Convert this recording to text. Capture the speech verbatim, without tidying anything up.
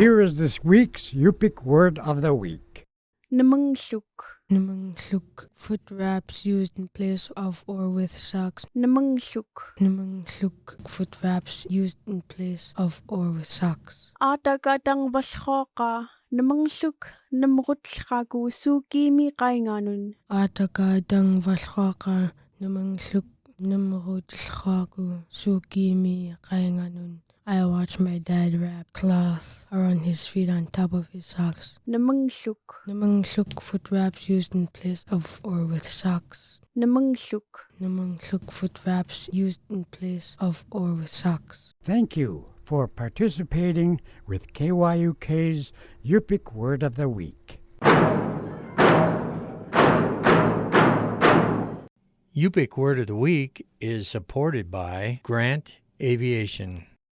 Here is this week's Yupik word of the week. Nemenghluk. Nemenghluk. Foot wraps used in place of or with socks. Nemenghluk. Nemenghluk. Foot wraps used in place of or with socks. Atakatang valhoka. Nemenghluk. Nemruthlraku sukimi kainganun. Atakatang valhoka. Nemenghluk. Nemruthlraku sukimi kainganun. I watched my dad wrap cloth around his feet on top of his socks. Nemenghluk. Nemenghluk. Foot wraps used in place of or with socks. Nemenghluk. Nemenghluk. Foot wraps used in place of or with socks. Thank you for participating with K Y U K's Yupik Word of the Week. Yupik Word of the Week is supported by Grant Aviation.